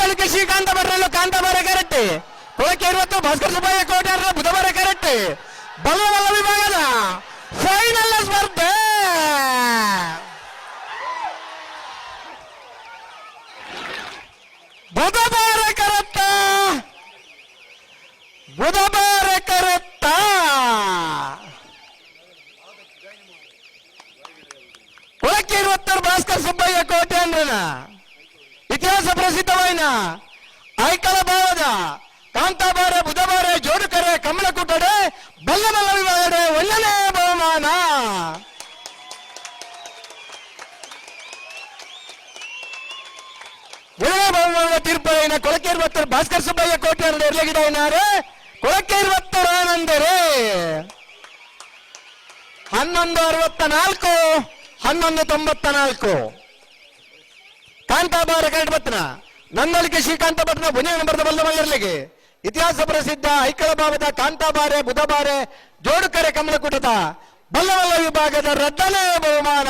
Nandalike Srikanth ಭಟ್ರಲು ಕಾಂತಾಬಾರೆ correct. ಕೊಳಕೇರುವತ್ತು Bhaskara Subbaiah ಕೋಟ್ಯಾರ ಬುಧವಾರ correct. ಬಲವಲ್ಲ ವಿಭಾಗದ final ಸ್ಪರ್ಧೆ. ಬುಧವಾರ ಕರೆಕ್ಟ, ಬುಧವಾರ ಕರೆಕ್ಟ. ಕೊಳಕೇರುವತ್ತರು ಭಾಸ್ಕರ ಸುಬ್ಬಯ್ಯ ಕೋಟ್ಯಾಂಡ್ರನ ಇತಿಹಾಸ ಪ್ರಸಿದ್ಧವಾಯಿನ ಐಕಳ ಭಾವದ ಕಾಂತಾಬಾರೆ ಬುಧಬಾರೆ ಜೋಡುಕರೆ ಕಮಲಕೂಟಡೆ ಬಲ್ಲ ಬಲ್ಲ ವಿಭಾಗಡೆ ಒಳ್ಳೆನೇ ಬಹುಮಾನ. ಒಳ್ಳೆಯ ಬಹುಮಾನದ ತೀರ್ಪು అయిన ಕೊಳಕೇರುವತ್ತರು ಭಾಸ್ಕರ್ ಸುಬ್ಬಯ್ಯ ಕೋಟ್ಯಾರ ಎರ್ಲಗಿಡ అయినారు. ಕೊಳಕೇರುವತ್ತರು ಆನಂದರೆ. 11.64, 11.94. ಕಾಂತಾಬಾರ ಕರಡ್ಬತ್ನ ನಂದಳಿಕೆ ಶ್ರೀಕಾಂತ ಭಟ್ನ ಬುನಿಯ ನಂಬರದ ಬಲ್ಲ ಮಲ್ಲರ್ಲಿಗೆ ಇತಿಹಾಸ ಪ್ರಸಿದ್ಧ ಐಕಳ ಭಾವದ ಕಾಂತಾಬಾರೆ ಬುಧಬಾರೆ ಜೋಡುಕರೆ ಕಮಲಕೂಟದ ಬಲ್ಲವಲ್ಲ ವಿಭಾಗದ ರಡ್ಡನೇ ಬಹುಮಾನ.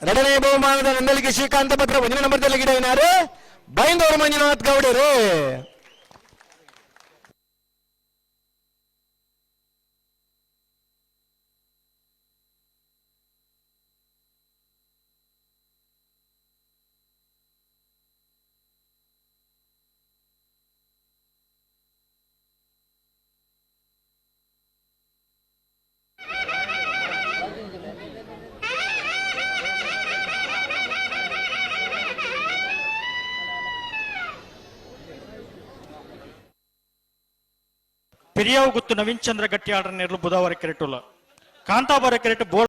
ಎರಡನೇ ಬಹುಮಾನದ ನಂದಳಿಕೆ ಶ್ರೀಕಾಂತ ಭಟ್ರ ಒಂದನೇ ನಂಬರ್ದಲ್ಲಿ ಗಿಡ ಏನಾರು ಬೈಂದೂರು ಮಂಜುನಾಥ್ ಗೌಡರು. ಪೆರಿಯಾವು ಗುತ್ತು ನವೀನ್ ಚಂದ್ರ ಗಟ್ಟಿಯಾಡ್ರ ನೆರಳು ಬುಧವಾರ ಕೆರೆಟುಲ್ಲ ಕಾಂತಾಬಾರ ಕೆರೆಟ್ ಬೋಳ್.